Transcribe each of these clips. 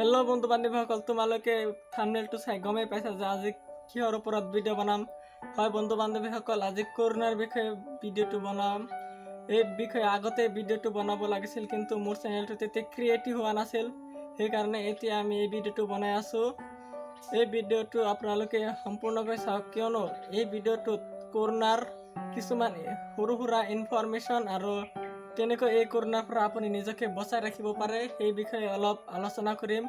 Hello' বন্ধু বান্ধৱীসকল, তোমালোকে থাম্বনেইলটো চাই গমেই পাইছা যে আজি কিহৰ ওপৰত ভিডিঅ' বনাম। হয় বন্ধু বান্ধৱীসকল, আজি কৰোণাৰ বিষয়ে ভিডিঅ'টো বনাম। এই বিষয়ে আগতে ভিডিঅ'টো বনাব লাগিছিল, কিন্তু মোৰ চেনেলটো তেতিয়া ক্ৰিয়েটিভ হোৱা নাছিল। সেইকাৰণে এতিয়া আমি এই ভিডিঅ'টো বনাই আছোঁ। এই ভিডিঅ'টো আপোনালোকে সম্পূৰ্ণকৈ চাওক, কিয়নো এই ভিডিঅ'টোত কৰোণাৰ কিছুমান সৰু সুৰা ইনফৰমেশ্যন আৰু কেনেকৈ এই কৰোণাৰ পৰা আপুনি নিজকে বচাই ৰাখিব পাৰে, সেই বিষয়ে অলপ আলোচনা কৰিম।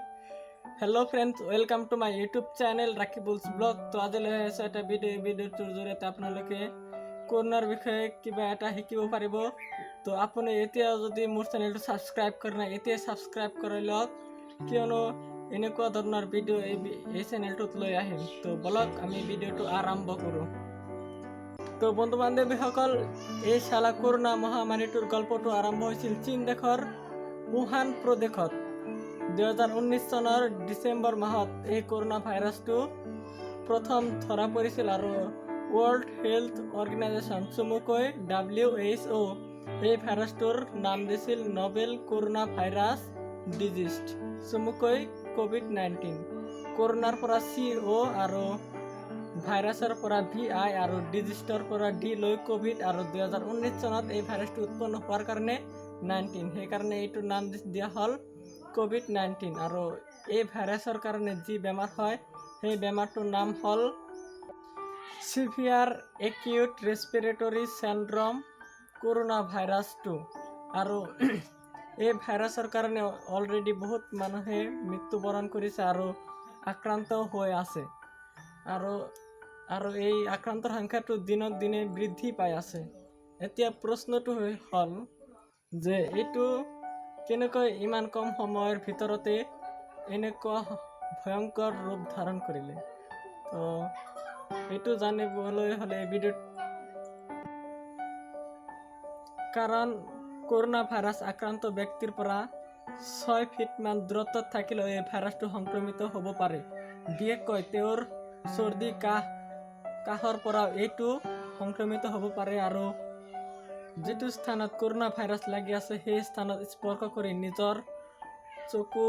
Hello friends, welcome to my YouTube channel Rakibul's Vlog। তো আজি লৈ আহিছোঁ এটা ভিডিঅ'। এই ভিডিঅ'টোৰ জৰিয়তে আপোনালোকে কৰোণাৰ বিষয়ে কিবা এটা শিকিব পাৰিব। তো আপুনি এতিয়া যদি মোৰ চেনেলটো ছাবস্ক্ৰাইব কৰে নাই, এতিয়াই ছাবস্ক্ৰাইব কৰি লওক, কিয়নো এনেকুৱা ধৰণৰ ভিডিঅ' এই চেনেলটোত লৈ আহিম। তো বলক, আমি ভিডিঅ'টো আৰম্ভ কৰোঁ। তো বন্ধু বান্ধৱীসকল, এই শালা কৰোণা মহামাৰীটোৰ গল্পটো আৰম্ভ হৈছিল চীন দেশৰ উহান প্ৰদেশত। 2019 চনৰ ডিচেম্বৰ মাহত এই কৰোণা ভাইৰাছটো প্ৰথম ধৰা পৰিছিল আৰু ৱৰ্ল্ড হেল্থ অৰ্গেনাইজেশ্যন, চমুকৈ WHO, এই ভাইৰাছটোৰ নাম দিছিল নভেল কৰোণা ভাইৰাছ ডিজিজ, চমুকৈ ক'ভিড-19। কৰোণাৰ পৰা চি অ' আৰু ভাইৰাছৰ পৰা ভি আই আৰু ডিজিজৰ পৰা ডি লৈ ক'ভিড আৰু 2019 চনত এই ভাইৰাছটো উৎপন্ন হোৱাৰ কাৰণে 19, সেইকাৰণে এইটোৰ নাম দিয়া হ'ল ক'ভিড-19। আৰু এই ভাইৰাছৰ কাৰণে যি বেমাৰ হয়, সেই বেমাৰটোৰ নাম হ'ল Severe Acute Respiratory Syndrome Corona Virus 2। আৰু এই ভাইৰাছৰ কাৰণে অলৰেডি বহুত মানুহে মৃত্যুবৰণ কৰিছে আৰু আক্ৰান্ত হৈ আছে আৰু আৰু এই আক্ৰান্তৰ সংখ্যাটো দিনক দিনে বৃদ্ধি পাই আছে। এতিয়া প্ৰশ্নটো হ'ল যে এইটো কেনেকৈ ইমান কম সময়ৰ ভিতৰতে এনেকুৱা ভয়ংকৰ ৰূপ ধাৰণ কৰিলে? তো এইটো জানিবলৈ হ'লে ভিডিঅ'ত, কাৰণ কৰোণা ভাইৰাছ আক্ৰান্ত ব্যক্তিৰ পৰা 6 ফিটমান দূৰত্বত থাকিলেও এই ভাইৰাছটো সংক্ৰমিত হ'ব পাৰে। বিশেষকৈ তেওঁৰ চৰ্দি, কাহৰ পৰাও এইটো সংক্ৰমিত হ'ব পাৰে আৰু যিটো স্থানত কৰোণা ভাইৰাছ লাগি আছে, সেই স্থানত স্পৰ্শ কৰি নিজৰ চকু,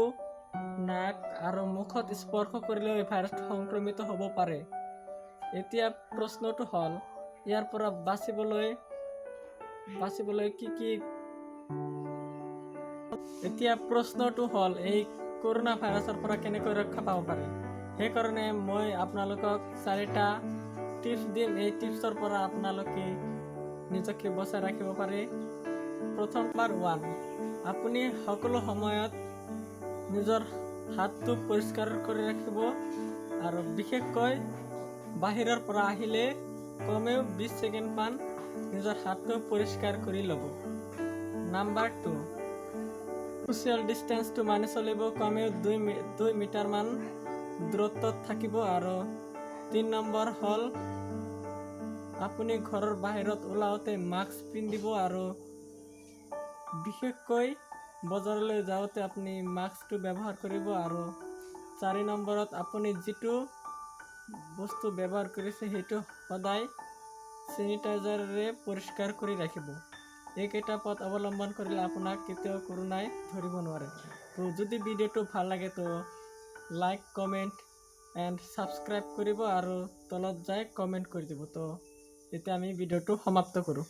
নাক আৰু মুখত স্পৰ্শ কৰিলেও এই ভাইৰাছটো সংক্ৰমিত হ'ব পাৰে। এতিয়া প্ৰশ্নটো হ'ল, ইয়াৰ পৰা বাচিবলৈ কি কি? এতিয়া প্ৰশ্নটো হ'ল, এই কৰোণা ভাইৰাছৰ পৰা কেনেকৈ ৰক্ষা পাব পাৰি? সেইকাৰণে মই আপোনালোকক চাৰিটা টিপছ দিম। এই টিপছৰ পৰা আপোনালোকে নিজকে বচাই ৰাখিব পাৰে। প্ৰথম, নাম্বাৰ 1, আপুনি সকলো সময়ত নিজৰ হাতটো পৰিষ্কাৰ কৰি ৰাখিব আৰু বিশেষকৈ বাহিৰৰ পৰা আহিলে কমেও 20 ছেকেণ্ডমান নিজৰ হাতটো পৰিষ্কাৰ কৰি ল'ব। নাম্বাৰ 2, ছ'চিয়েল ডিষ্টেঞ্চটো মানি চলিব, কমেও 2 মিটাৰমান দূৰত্বত থাকিব। আৰু 3 নম্বৰ হ'ল, আপুনি ঘৰৰ বাহিৰত ওলাওঁতে মাস্ক পিন্ধিব আৰু বিশেষকৈ বজাৰলৈ যাওঁতে আপুনি মাস্কটো ব্যৱহাৰ কৰিব। আৰু 4 নম্বৰত, আপুনি যিটো বস্তু ব্যৱহাৰ কৰিছে, সেইটো সদায় চেনিটাইজাৰেৰে পৰিষ্কাৰ কৰি ৰাখিব। এইকেইটা পথ অৱলম্বন কৰিলে আপোনাক কেতিয়াও কৰোণাই ধৰিব নোৱাৰে। তো যদি ভিডিঅ'টো ভাল লাগে, তো লাইক, কমেণ্ট এণ্ড ছাবস্ক্ৰাইব কৰিব আৰু তলত যাই কমেণ্ট কৰি দিব। তো এতিয়া আমি ভিডিঅ'টো সমাপ্ত কৰোঁ।